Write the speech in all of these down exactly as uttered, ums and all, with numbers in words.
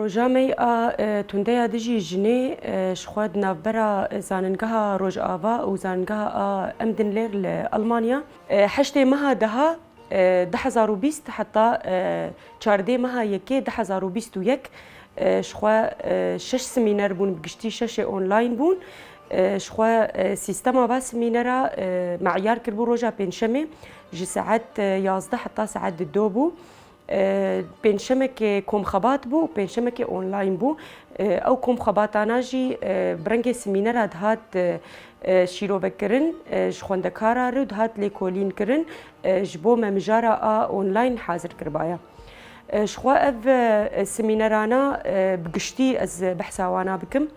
Roja me a, e, tundeya dijî jinê, e, ji xwe di navbera, e, Zaningeha Rojava û Zaningeha a Emdinlêr li Almanya, e, heştê meha deha, e, du hezar û bîst heta, e, çardê meha yekê du hezar û bîst û yek, e, ji xwe, e, şeş semîner bûn, bi giştî şeşê online bûn. E, ji xwe, e, sîstema va semînera, e, me eyar kiribû roja pêncşemê ji saet, e, yazdeh heta saet dido bû. E, pêncşemekê komxebat bû, pêncşemekê online bû. E, ew komxebatana jî, e, bi rengê semînera dihat, e, e, şîrovekirin, e, ji xwendekara re dihat lêkolînkirin, e, ji bo me mijara a online hazir kiribaya. E, ji xwe ev, e, semînerana, e, bi giştî ez behsa wana bikim.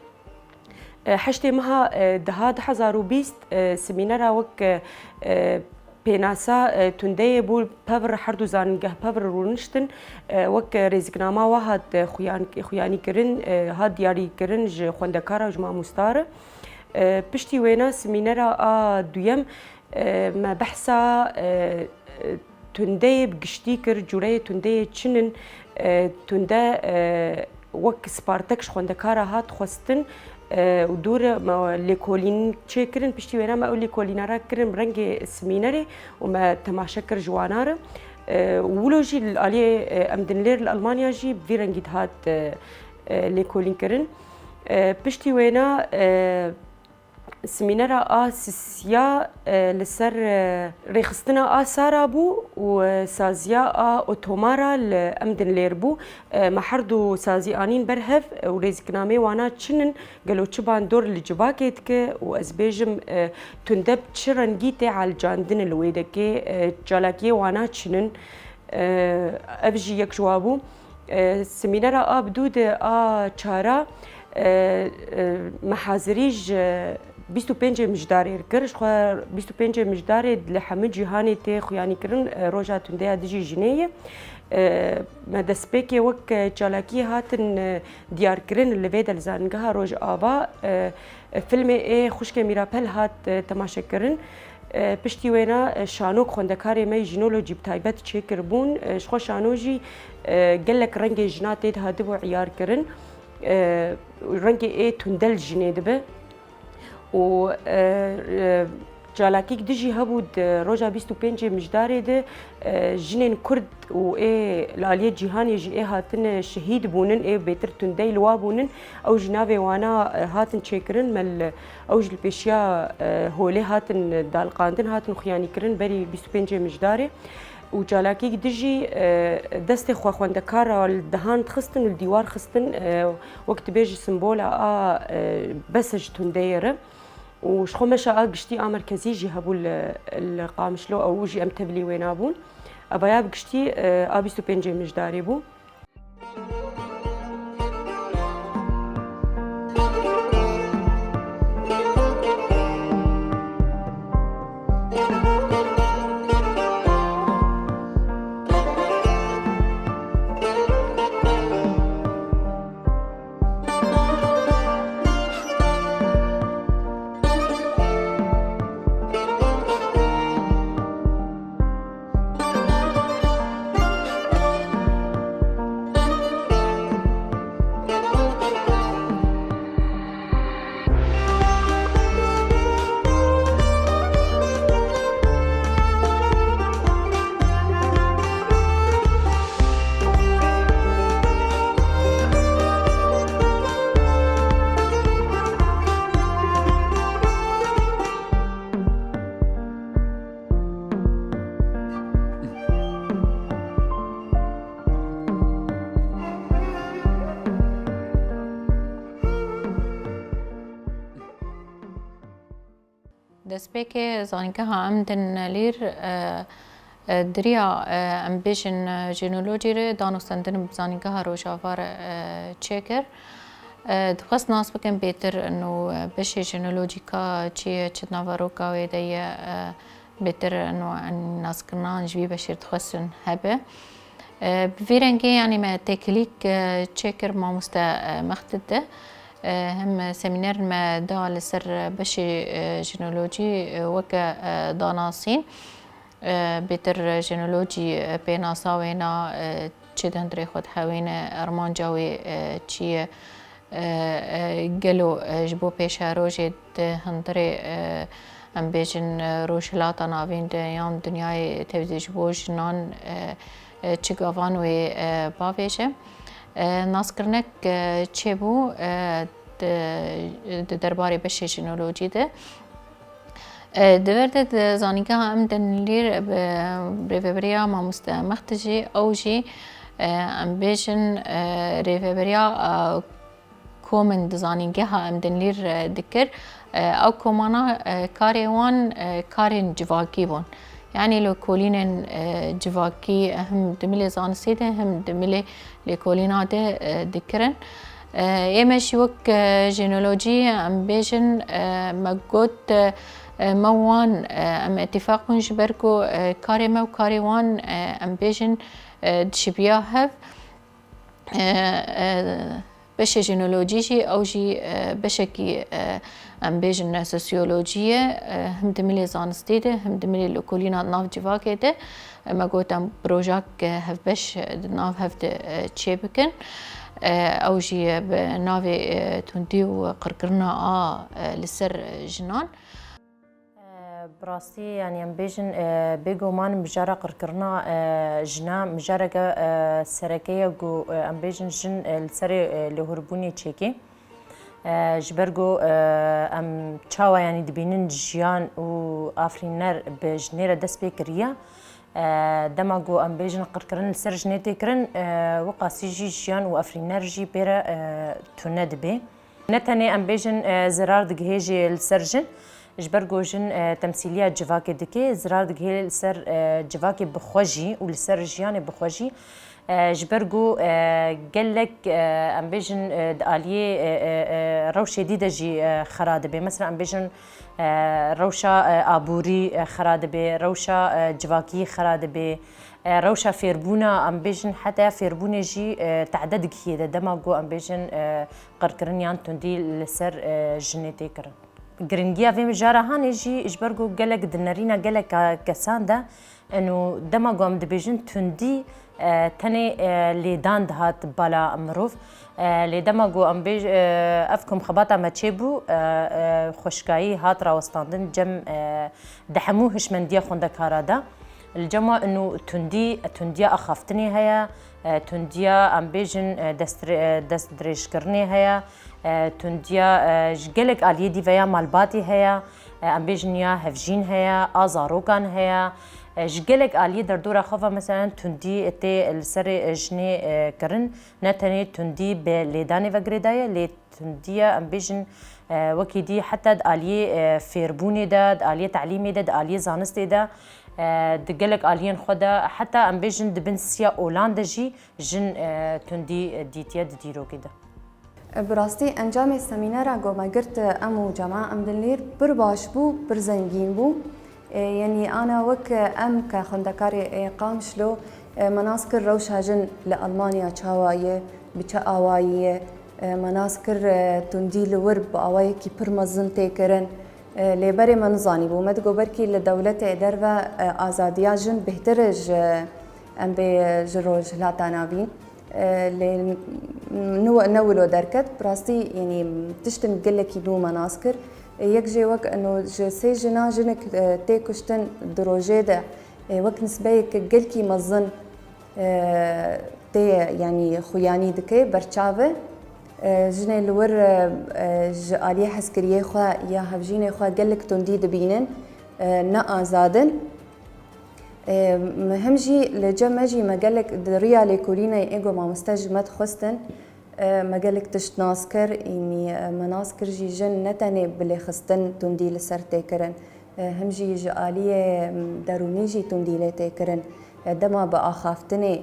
E, heştê meha, e, deha du hezar û bîst, e, semînera wek, e, e, pênasa, e, tundeyê bû, pevr her du zanîngeh pevr rûniştin, e, wek rêziknama wa hat, e, xuyan-, xuyanîkirin, e, hat diyarîkirin ji xwendekara û ji mamosta re. E, piştî wêna semînera a duyem, e, me behsa, e, e, tundeyê bi giştî kir, cûreyê tundeyê çi nin, e, tunde, e, wek Spartak ji xwendekara hat xwestin, e, û dû re me lêkolîn çêkirin. Piştî wêna me ew lêkolîna re kirin bi rengê simînerê û me temaşe kir ji wana re. E, û wilo jî li aliyê, e, Emdinlêr li Almanya jî bi vî rengî dihat, e, e, lêkolîn kirin. E, piştî wêna, e, Simînera a sisiya, e, li ser, e, rêxistina a Sara bû û, e, saziya a Otomara li Emdinlêr bû. E, me her du sazî anîn ber hev, e, û rêziknamê wana çi nin, gelo çi bandor li civakê dike û ez bêjim, e, tunde bi çi rengî tê alicandin li wê dekê, e, çalakiyê wana çi nin? E, ev jî yek ji wa bû. E, semînera a bi dû de a çara, e, e, me hazirî ji bîst û pêncê Mijdarê kir. Ji xwe bîst û pêncê Mijdarê li hemû cîhanê tê xuyanîkirin, e, Roja Tundeya Dijî Jinê ye. E, me destpêkê wek, e, çalakiyê hatin, e, diyarkirin li vê de li Zanîngeha Rojava, e, e, filmê ê Xwişkê Mîrapel hat, e, temaşekirin. E, piştî wêna, e, şanok xwendekarê me yî jînolojî bi taybet çêkiribûn. E, ji xwe şano jî, e, gelek rengê jina tê de hatibû eyarkirin. E, rengê ê tundel jinê dibe. Û, e, e, çalakîk dijî hebû di roja bîst û pêncê Mijdarê de, e, jinên Kurd û ê li aliyê cîhanê jî ê hatine şehîd bûnin, ê bêtir tundey li wa bûnin, ew jî navê wana, e, hatin çêkirin, me li, ew jî li pêşiya, e, holê hatin daliqandin, hatin xuyanîkirin berî bîst û pêncê Mijdarê. Û çalakîk dijî, e, destê xwe xwendekara li dehan dixistin û li dîwar xistin, e, wek dibêjî simbola a, e, bese ji tundeyê re. Û ji xwe meşa a giştî a merkezî jî hebû li, li Qamişlo, ew jî em tevlî wê nabûn. Evaya bi giştî, e, a bîst û pêncê Mijdarê bû. Destpêkê Zanîngeha Emdinlêr, e, e, diriya, e, em bêjin, e, jînolojî re danûstendin bi Zanîngeha Rojava re, e, çêkir. E, dixwest nas bikin bêtir, ino, e, beşê jînolojîka çi ye, çi naveroka wê de ye, e, bêtir, ino, em naskirina ji vî beşê dixwestin hebe. E, bi vî rengê, yanî me têkilîk, e, çêkir mamoste, e, Mextid de. E, hem semîner me da li ser beşê, e, jînolojî, e, weke, e, danasîn. E, bêtir jînolojî, e, pênasa wêna, e, çi di hundirê xwe dihewîne, armanca wê, e, çi ye? E, e, gelo, e, ji bo pêşerojê di hundirê, e, em bêjin, e, Rojhilata Navîn de yan dinyayê tevdî ji bo jinan, e, e, çi gavan wê, e, bavêje? E, naskirinek, e, çêbû, e, di, di derbarê beşê jinolojî de. E, di vir de di Zanîngeha Emdin Lîr bi rêvebiriya mamoste Mextijî, ew jî, e, em bêjin, e, rêvebiriya, e, komên di Zanîngeha Emdin Lîr, e, dikir. E, ew komana, e, karê wan, e, karên civakî bûn. Yanî lêkolînên, e, civakî him di milê zanistê de him di milê lêkolîna de, e, dikirin. E, ê me jî wek, e, jenolojî em bêjin, e, me got, e, e, me wan, e, em îtîfaq bûn ji ber ku, e, karê me û karê wan, e, em bêjin, e, dişibiya hev. E, e, beşê jenolojî jî, ew jî, e, beşekî, e, em bêjin sosyolojî ye, e, him di milê zanistê de, him di milê lêkolîna nav civakê de. E, me got em projak, e, hevbeş, e, di nav hev de, e, çê bikin. E, ew jî, e, bi navê, e, tundî û qirkirina a, e, li ser, e, jinan. E, bi rastî, yanî em bêjin, e, bêguman mijara qirkirina, e, jina, mijareke, e, sereke ye ku, e, em bêjin jin, e, li serê, e, lihûrbûnê çêkê. E, ji ber ku, e, em çawa, yanî, dibînin jiyan û afirîner bi jinê re dest pê kiriye. E, dema ku em bêjin qirkirin li ser jinê tê kirin, e, wiqasî jî jiyan û afirîner jî pê re, e, tune dibe. Ne tenê em bêjin, e, zirar digihê jî li ser jin, ji ber ku jin, e, temsîliya civakê dike, zirar digihê li ser, e, civakê bi xwe jî û li ser jiyanê bi xwe jî. E, ji ber ku, e, gelek, e, em bêjin, e, di aliyê, e, e, e, rewşê dî de jî, e, xera dibe. Mesela em bêjin, e, rewşa, e, aborî, e, xera dibe, rewşa, e, civakî xera dibe. E, rewşa fêrbûna, em bêjin, heta fêrbûnê jî, e, tehde digihî de dema ku em bêjin, e, qirkirin yan tundî li ser, e, jinê tê kirin. Giringiya vê mijara hanê jî ji ber ku gelek di nerîna gelek kesan de, eno dema ku em dibêjin tundî, e, tenê, e, lêdan dihat bala mirov. E, lê dema ku em bêj-, e, ev komxebata me çêbû, e, e, xweşikayî hat rawestandin cem, e, di hemû hişmendiya xwendekara de. Li cem wan ino tundî, tundiya axaftinê heye, e, tundiya, em bêjin, e, destdirê-, e, destdirêjkirinê heye, e, tundiya, e, ji gelek aliyê dî ve ya malbatê heye, e, em bêjin ya hevjîn heye, a zarokan heye, e, ji gelek aliyê derdora xwe ve, meselen, tundî tê li serê, e, jinê, e, kirin. Ne tenê tundî bi lêdanê ve girêdaye, lê tundiya, em bêjin, e, wekî dî heta di aliyê, e, fêrbûnê de, di aliyê telîmê de, di aliyê zanistê de, e, di gelek aliyên xwe de, heta em bêjin di bin siya olan de jî jin, e, tundî, e, dîtiye di dîrokê de. Bi rastî encamê semînera ku me girt em û Cema Emdinlîr pir baş bû, pir zengîn bû. E, yanî ana wek em ke xwendekarê, e, Qamişlo, e, me nas kir rewşa jin li Almanya çawa ye, bi çi awayî ye, e, me nas kir, e, tundî li wir bi awayekî pir mezin tê kirin. E, lê berê me nizanîbû. Me digot belkî li dewletê derve, e, azadiya jin bêhtir e ji, em bê ji Rojhilata Navîn. E, lê n-, n-, ne wilo derket. Bi rastî, yanî, tiştin gelekî nû me nas kir. E, yek jê wek eno ji sê jina jinik, e, tê kuştin di rojê de, e, wek nisbeyek gelkî mezin, e, tê, yanî, xuyanî dike, berçav e. E, jinê li wir, e, e, ji aliyê hezkiriyê xwe ya hevjînê xwe gelek tundî dibînin, e, ne azad in. Ê, him jî li cem me jî me gelek di riya lêkolînê ê ku mamoste ji me dixwestin, e, me gelek tişt nas kir, înî, e, me nas kir jî jin ne tenê bi lêxistin tundî li ser tê kirin, e, him jî ji aliyê, m, derûnî jî tundî lê tê kirin. E, dema bi axaftinê,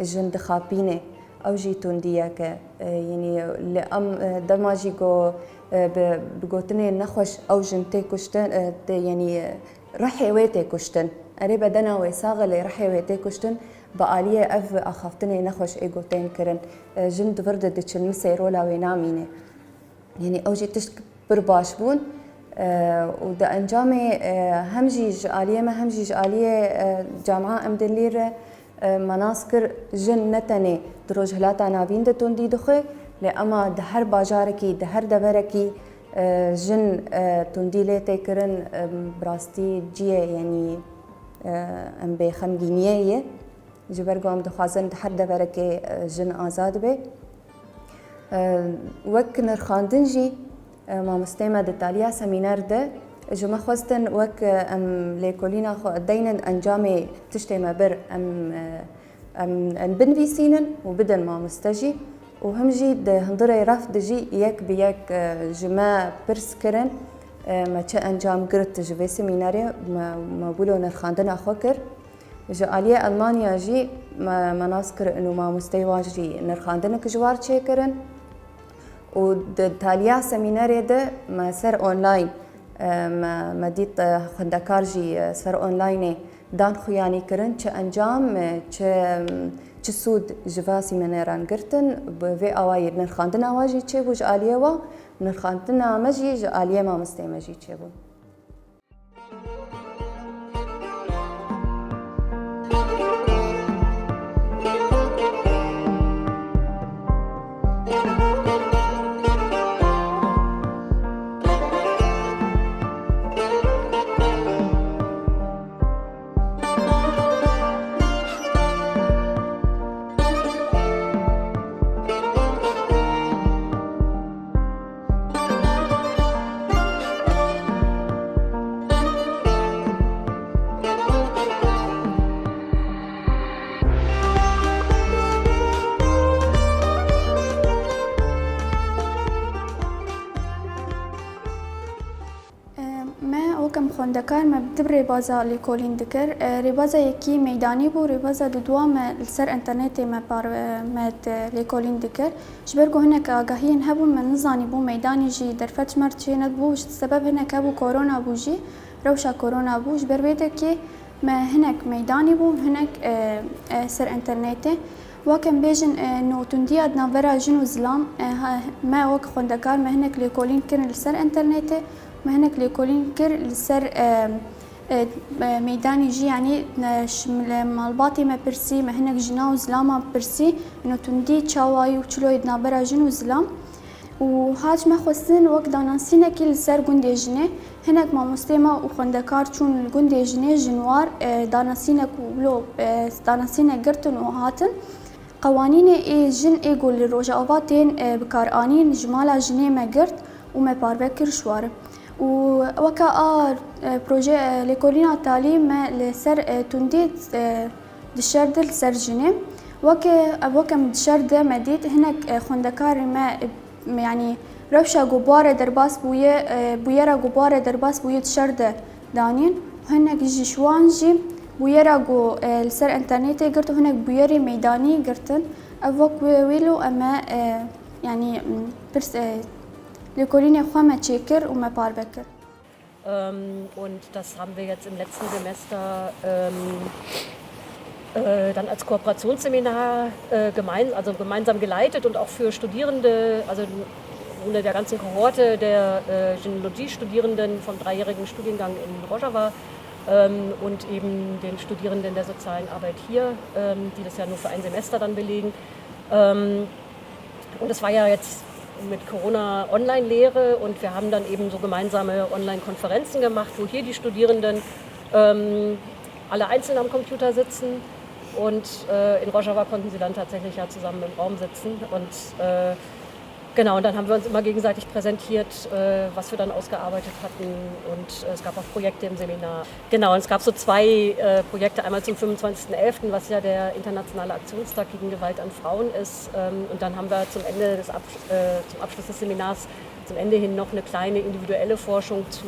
e, jin dixapîne, ew jî tundiyek e. E, yanî li em, e, dema jî ku, e, bi, bi gotinê nexweş ew jin tê kuştin, e, tê, yanî, e, rihê wê tê kuştin. Erê bedena wê sax e, lê rihê wê tê kuştin, bi aliyê ev axaftinê nexweş ê ku tên kirin. E, jin di vir de diçin, misê rola wê namîne. Yanî ew jî tişt pir baş bûn. E, û di encamê, e, hem jî ji aliyê me, hem jî ji aliyê, e, Camia Emdinlî re, E, me nas kir, jin ne tenê di Rojhilata Navîn de tundî dixwe, lê ema di her bajarekî, di her deverekî, e, jin, e, tundî lê tê kirin, e, bi rastî cihê, yanî, e, em bê xemgîniyê ye. Ji ber ku em dixwazin di her deverekê, e, jin azad be. E, wek nirxandin jî, e, mamosteyê me di taliya semîner de ji me xwestin wek, e, em lêkolîna xwe deynin encamê tiştê me bir, em, e, em, em binivîsînin û bidin mamoste jî. Û him jî di hundirê ref de jî yek bi yek, e, ji me pirs kirin, e, me çi encam girt ji vê semînerê, me, me wilo nirxandina xwe kir. Ji aliyê Elmanya jî me, me nas kir û mamosteyê wan jî nirxandinek ji war çêkirin û di taliya semînerê de me ser online, e, me, me dît, e, xwendekar jî, e, ser onlineê dan xuyanî kirin, çi encam, e, çi, çi sûd ji va semîneran girtin, bi vê awayî nirxandina wan jî çêbû ji aliyê wan, nirxandina me jî ji aliyê mamosteyê me jî çêbû. Me wek em xwendekar me bi du rêbaza lêkolîn dikir. Rêbaza yekî meydanî bû, rêbaza dudua me li ser înternetê me par-, me lêkolîn dikir. Ji ber ku hinek agahiyên hebûn, me nizanîbû, meydanî jî derfet ji me re çênedibû, ji sebeb hinek hebû, korona bû jî, rewşa korona bû. Ji ber vê dekê me hinek meydanî bû, hinek, e, e, ser înternetê. Wek em bêjin, e, notundiya di navbera jin û zilam, e, ha, me wek xwendekar me hinek lêkolîn kirin li ser înternetê, me hinek lêkolîn kir li ser, e, e, e, meydanî jî, yanî, e, ji malbatê me pirsî, me hinek jina û zilaman pirsî, notundî çawa ye û çilo ye di navbera jin û zilam. Û hat ji me xwestin wek danasînekî li ser gundê jinê. Hinek mamostê me û xwendekar çûn li gundê jinê, jinwar, e, danasînek û wilo, e, danasînek girtin û hatin. Qewanînê ê jin ê ku li Rojava tên, e, bikaranîn ji mala jinê me girt û me parve kir ji war. Û weke a, e, proje, e, lêkolîna talî me li ser, e, tundî, e, di şer de li ser jinê. Weke, weke em di şer de me dît, hinek, e, xwendekarê me, e, yanî rewşa ku buhare derbas bûye, e, bûyera ku buhare derbas bûye di şer de danîn. Hinek ji wan jî bûyera ku, e, li ser înternetê girt û hinek bûyerê meydanî girtin. Ev wek wê, wê lo em e, e, yanî, m, pirs, e, lêkolînê xwe me çêkir û me parve kir. Ähm, und das haben wir jetzt im letzten Semester, ähm, äh, dann als Kooperationsseminar, äh, gemein-, also gemeinsam geleitet und auch für Studierende, also eine der ganzen Kohorte der, äh, Genealogie-Studierenden vom dreijährigen Studiengang in Rojava, ähm, und eben den Studierenden der sozialen Arbeit hier, ähm, die das ja nur für ein Semester dann belegen. Ähm, Und das war ja jetzt mit Corona Online-Lehre und wir haben dann eben so gemeinsame Online-Konferenzen gemacht, wo hier die Studierenden, ähm, alle einzeln am Computer sitzen und, äh, in Rojava konnten sie dann tatsächlich ja zusammen im Raum sitzen und, äh, genau, und dann haben wir uns immer gegenseitig präsentiert, äh, was wir dann ausgearbeitet hatten und, äh, es gab auch Projekte im Seminar. Genau, und es gab so zwei, äh, Projekte, einmal zum fünfundzwanzigsten elften, was ja der internationale Aktionstag gegen Gewalt an Frauen ist. Ähm, und dann haben wir zum Ende des Absch-, äh, zum Abschluss des Seminars, zum Ende hin noch eine kleine individuelle Forschung zu,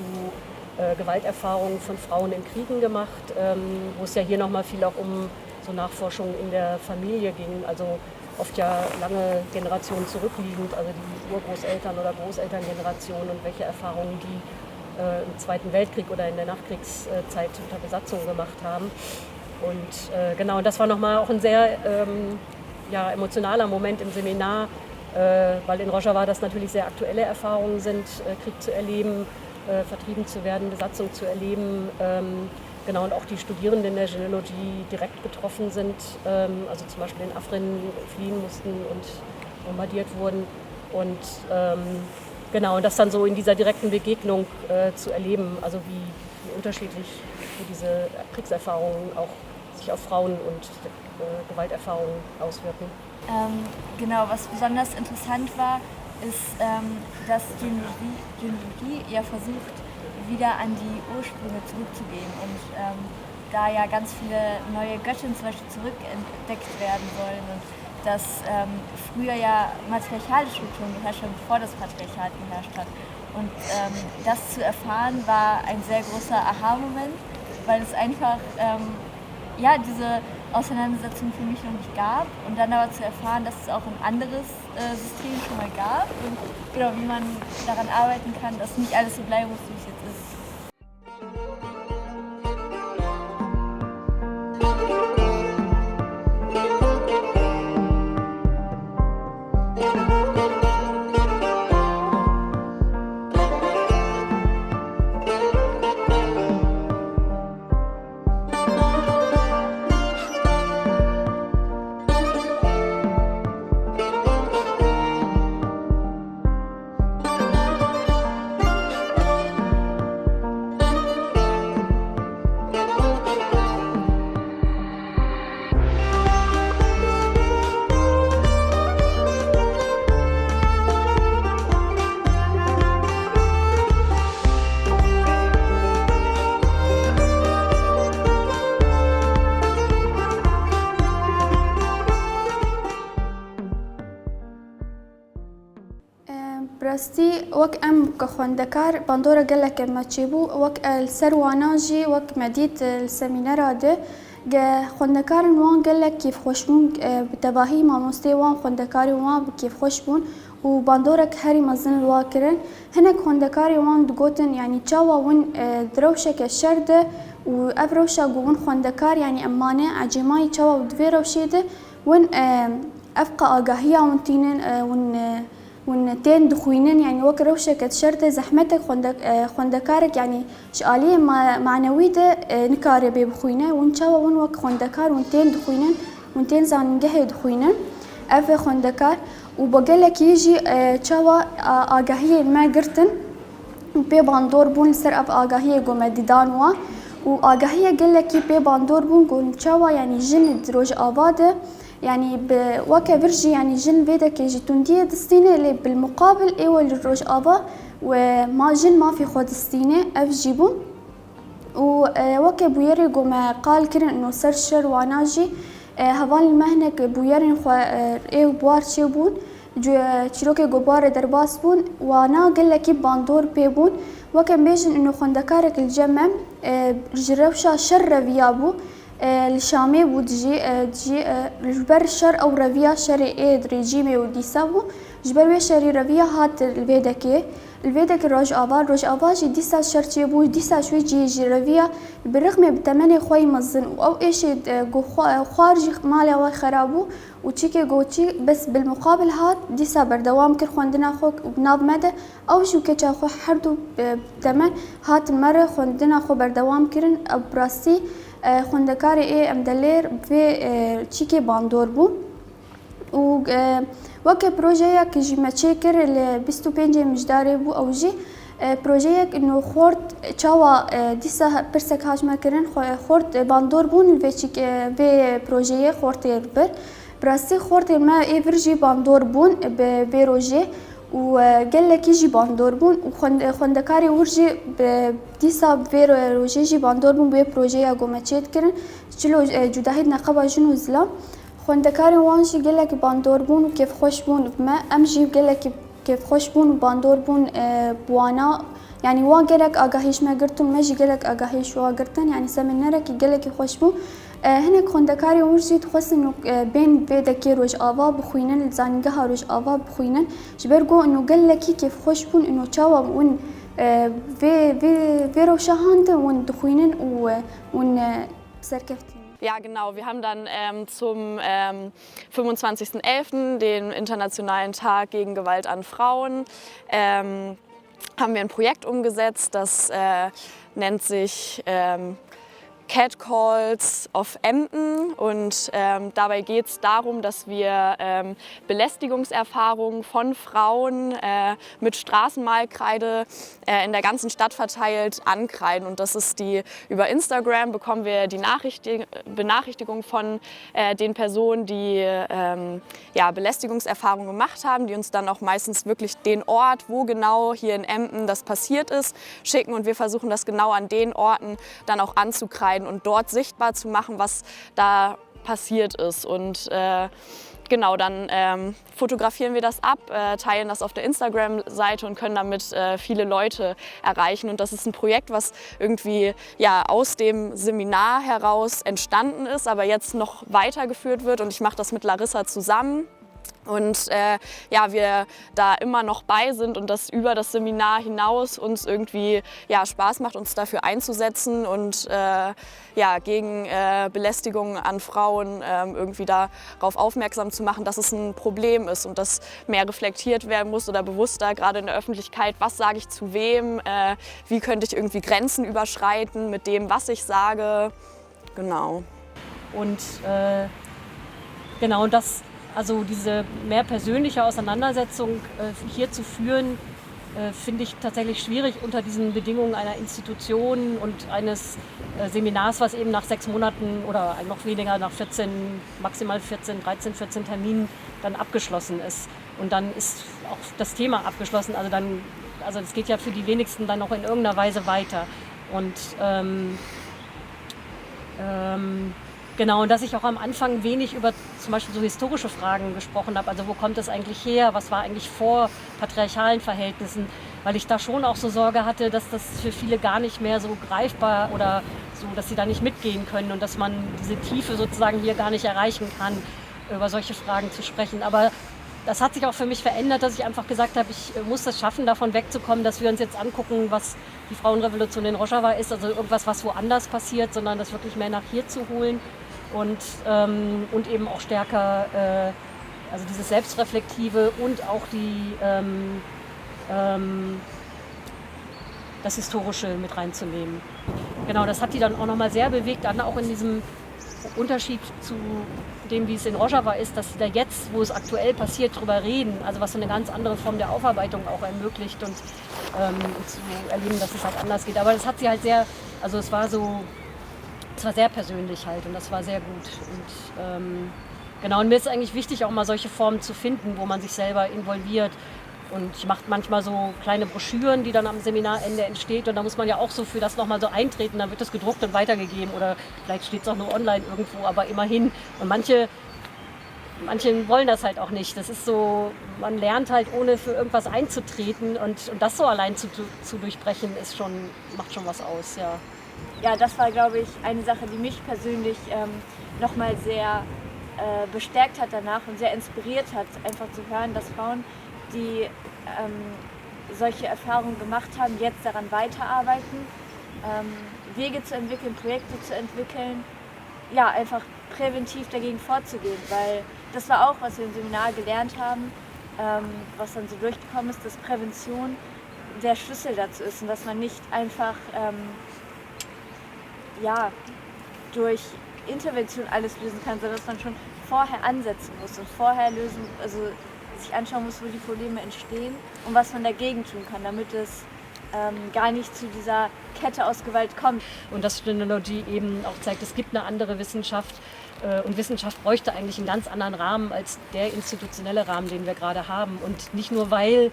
äh, Gewalterfahrungen von Frauen in Kriegen gemacht, ähm, wo es ja hier nochmal viel auch um so Nachforschungen in der Familie ging. Also oft ja lange Generationen zurückliegend, also die Urgroßeltern- oder Großelterngeneration und welche Erfahrungen die, äh, im Zweiten Weltkrieg oder in der Nachkriegszeit unter Besatzung gemacht haben. Und, äh, genau, und das war nochmal auch ein sehr, ähm, ja, emotionaler Moment im Seminar, äh, weil in Rojava das natürlich sehr aktuelle Erfahrungen sind, äh, Krieg zu erleben, äh, vertrieben zu werden, Besatzung zu erleben, ähm, Genau, und auch die Studierenden der Genealogie direkt betroffen sind, ähm, also zum Beispiel in Afrin fliehen mussten und bombardiert wurden. Und ähm, genau, und das dann so in dieser direkten Begegnung äh, zu erleben, also wie, wie unterschiedlich diese Kriegserfahrungen auch sich auf Frauen und äh, Gewalterfahrungen auswirken. Ähm, genau, was besonders interessant war, ist, ähm, dass Genealogie, Genealogie ja versucht, wieder an die Ursprünge zurückzugehen und ähm, da ja ganz viele neue Göttinnen zum Beispiel zurückentdeckt werden sollen und dass ähm, früher ja matriarchale Strukturen geherrscht haben, bevor das Patriarchat geherrscht hat. Und ähm, das zu erfahren war ein sehr großer Aha-Moment, weil es einfach ähm, ja, diese Auseinandersetzung für mich noch nicht gab. Und dann aber zu erfahren, dass es auch ein anderes äh, System schon mal gab und genau, wie man daran arbeiten kann, dass nicht alles so bleiben muss, wie es jetzt ist. Bi rastî wek em ke xwendekar bandora gelek me çêbû, wek li ser wana jî wek me dît li semînera di ge xwendekarên wan gelek kêfxweş bûn, bi tevahî mamosteyê wan, xwendekarên wan bi kêfxweş bûn û bandorek herî mezin li wa kirin. Hinek xwendekarên wan digotin, yanî çawa win di rewşeke şer de û ev rewşa ku win xwendekar, yanî em mane ecêmayî çawa di vê rewşê de win ev qe agahiya win tînin, win Hûn tên dixwînin, yanî wek rewşeke di şer de zehmetek xwende-, e, xwendekarek, yanî ji aliyê ma-, manewî de, e, nikare bê bixwîne. Hûn çawa hûn wek xwendekar hûn tên dixwînin, hûn tên zanîngehê dixwînin. Ev e xwendekar û bi gelekî jî, e, çawa a-, agahiyên me girtin û pê bandor bûn li ser ev agahiyê ku me dîdan wa û agahiye gelekî pê bandor bûn ku çawa, yanî jin di rojava de Yanî bi weke vir jî, yanî jin vê dekê ji tundiyê distîne, lê bilmuqabil ê we li Rojava we ma jin mafê xwe distîne, ev jî bû. Û, e, weke bûyerê ku me qal kirin ino ser şer wana jî, e, hevalên me hinek bûyerên xwe, e, ê bi war çêbûn, cu-, çîrokê ku bi war re derbas bûn, wana gelekî bandor pê bûn. Weke em bêjin ino xwendekarek li cem me, e, ji rewşa şer re viya bû. E, li Şamê bû dijî, e, dijî, e, ji ber şer ew reviya şerê ê rejîmê û dîsa bû. Ji ber wê şerî reviya hat li vê dekê. Li vê dekê Rojava, Rojava jî dîsa şer çêbû, dîsa ji wê cihê jî reviya bi rixmê bi temenê xwe yî mezin û ew êşê, e, ku xwa-, xwar jî mala wê xera bû û çîkê ku çî bes bilmuqabil hat, dîsa berdewam kir xwendina xwe û bi nav me de Ew jî û keça xwe her du, e, temen hatin me re xwendina xwe berdewam kirin. Ew bi rastî, e, xwendekarê ê em delêr vê, e, çîkê bandor bû. Û, e, weke projeyek jî me çêkir li bîst û pêncê Mijdarê bû, ew jî, e, projeyek ino xort çawa, e, dîsa pirsek hat me kirin, xwe-, xort, e, bandor bûn li vê çîk-, e, vê projeyê xortê li vir. Bi rastî xortê me ê vir jî bandor bûn bi vê rojê û, e, gelekî jî bandor bûn û xwend-, xwendekarê wir jî bi, dîsa bi vê ro-, rojê jî bandor bûn bi wê projeya ku me çêdikirin. Çilo, e, cudahî di neqeba jin û zilam. Xwendekarên wan jî gelekî bandor bûn û kêfxweş bûn bi me. Em jî gelekî kêfxweş bûn û bandor bûn, e, bi wana. Yanî wan gelek agahî ji me girtin, me jî gelek agahî ji wan girtin. Yanî semînerekî gelekî xweş bû. E, hinek xwendekarên wir jî dixwestin û, e, bên vê dekê Rojava bixwînin, li zanîngeha Rojava bixwînin. Ji ber ku ino gelekî kêfxweş bûn, ino çawa win, e, vê, vê, vê rewşa handin win dixwînin û, e, win, e, serkeftî. Ja, genau. Wir haben dann ähm, zum ähm, fünfundzwanzigsten elften, den Internationalen Tag gegen Gewalt an Frauen, ähm, haben wir ein Projekt umgesetzt, das äh, nennt sich ähm, Catcalls of Emden und ähm, dabei geht es darum, dass wir ähm, Belästigungserfahrungen von Frauen äh, mit Straßenmalkreide äh, in der ganzen Stadt verteilt ankreiden. Und das ist die, über Instagram bekommen wir die Nachrichti Benachrichtigung von äh, den Personen, die ähm, ja, Belästigungserfahrungen gemacht haben, die uns dann auch meistens wirklich den Ort, wo genau hier in Emden das passiert ist, schicken. Und wir versuchen das genau an den Orten dann auch anzukreiden und dort sichtbar zu machen, was da passiert ist. Und äh, genau, dann ähm, fotografieren wir das ab, äh, teilen das auf der Instagram-Seite und können damit äh, viele Leute erreichen. Und das ist ein Projekt, was irgendwie ja aus dem Seminar heraus entstanden ist, aber jetzt noch weitergeführt wird. Und ich mache das mit Larissa zusammen. Und äh, ja, wir da immer noch bei sind und das über das Seminar hinaus uns irgendwie ja, Spaß macht, uns dafür einzusetzen und äh, ja, gegen äh, Belästigung an Frauen ähm, irgendwie darauf aufmerksam zu machen, dass es ein Problem ist und dass mehr reflektiert werden muss oder bewusster, gerade in der Öffentlichkeit, was sage ich zu wem, äh, wie könnte ich irgendwie Grenzen überschreiten mit dem, was ich sage. Genau. Und äh, genau, und das, also diese mehr persönliche Auseinandersetzung äh, hier zu führen, äh, finde ich tatsächlich schwierig unter diesen Bedingungen einer Institution und eines äh, Seminars, was eben nach sechs Monaten oder noch weniger, nach vierzehn, maximal vierzehn, dreizehn, vierzehn Terminen dann abgeschlossen ist. Und dann ist auch das Thema abgeschlossen. Also dann, also es geht ja für die wenigsten dann noch in irgendeiner Weise weiter. Und ähm, ähm, genau, und dass ich auch am Anfang wenig über zum Beispiel so historische Fragen gesprochen habe. Also wo kommt das eigentlich her? Was war eigentlich vor patriarchalen Verhältnissen? Weil ich da schon auch so Sorge hatte, dass das für viele gar nicht mehr so greifbar oder so, dass sie da nicht mitgehen können und dass man diese Tiefe sozusagen hier gar nicht erreichen kann, über solche Fragen zu sprechen. Aber das hat sich auch für mich verändert, dass ich einfach gesagt habe, ich muss das schaffen, davon wegzukommen, dass wir uns jetzt angucken, was die Frauenrevolution in Rojava ist, also irgendwas, was woanders passiert, sondern das wirklich mehr nach hier zu holen und, ähm, und eben auch stärker, äh, also dieses Selbstreflektive und auch die, ähm, ähm, das Historische mit reinzunehmen. Genau, das hat die dann auch nochmal sehr bewegt, dann auch in diesem Unterschied zu dem, wie es in Rojava ist, dass sie da jetzt, wo es aktuell passiert, drüber reden, also was so eine ganz andere Form der Aufarbeitung auch ermöglicht und ähm, zu erleben, dass es halt anders geht. Aber das hat sie halt sehr, also es war so, es war sehr persönlich halt und das war sehr gut. Und ähm, genau, und mir ist eigentlich wichtig, auch mal solche Formen zu finden, wo man sich selber involviert. Und ich mache manchmal so kleine Broschüren, die dann am Seminarende entsteht. Und da muss man ja auch so für das nochmal so eintreten. Dann wird das gedruckt und weitergegeben. Oder vielleicht steht es auch nur online irgendwo, aber immerhin. Und manche, manche wollen das halt auch nicht. Das ist so, man lernt halt, ohne für irgendwas einzutreten. Und, und das so allein zu, zu durchbrechen, ist schon, macht schon was aus, ja. Ja, das war, glaube ich, eine Sache, die mich persönlich ähm, nochmal sehr äh, bestärkt hat danach und sehr inspiriert hat, einfach zu hören, dass Frauen, die ähm, solche Erfahrungen gemacht haben, jetzt daran weiterarbeiten, ähm, Wege zu entwickeln, Projekte zu entwickeln, ja, einfach präventiv dagegen vorzugehen, weil das war auch, was wir im Seminar gelernt haben, ähm, was dann so durchgekommen ist, dass Prävention der Schlüssel dazu ist und dass man nicht einfach ähm, ja, durch Intervention alles lösen kann, sondern dass man schon vorher ansetzen muss und vorher lösen, also sich anschauen muss, wo die Probleme entstehen und was man dagegen tun kann, damit es ähm, gar nicht zu dieser Kette aus Gewalt kommt. Und dass Phänomenologie eben auch zeigt, es gibt eine andere Wissenschaft äh, und Wissenschaft bräuchte eigentlich einen ganz anderen Rahmen als der institutionelle Rahmen, den wir gerade haben. Und nicht nur, weil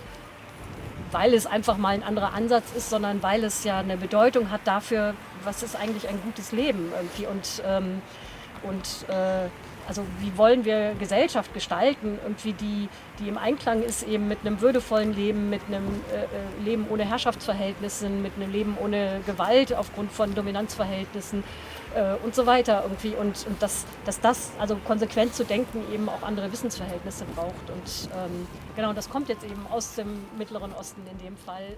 weil es einfach mal ein anderer Ansatz ist, sondern weil es ja eine Bedeutung hat dafür, was ist eigentlich ein gutes Leben irgendwie und, ähm, und äh, also wie wollen wir Gesellschaft gestalten, irgendwie die, die im Einklang ist eben mit einem würdevollen Leben, mit einem äh, äh Leben ohne Herrschaftsverhältnissen, mit einem Leben ohne Gewalt aufgrund von Dominanzverhältnissen äh, und so weiter irgendwie. Und, und dass, dass das, also konsequent zu denken, eben auch andere Wissensverhältnisse braucht. Und ähm, genau, das kommt jetzt eben aus dem Mittleren Osten in dem Fall.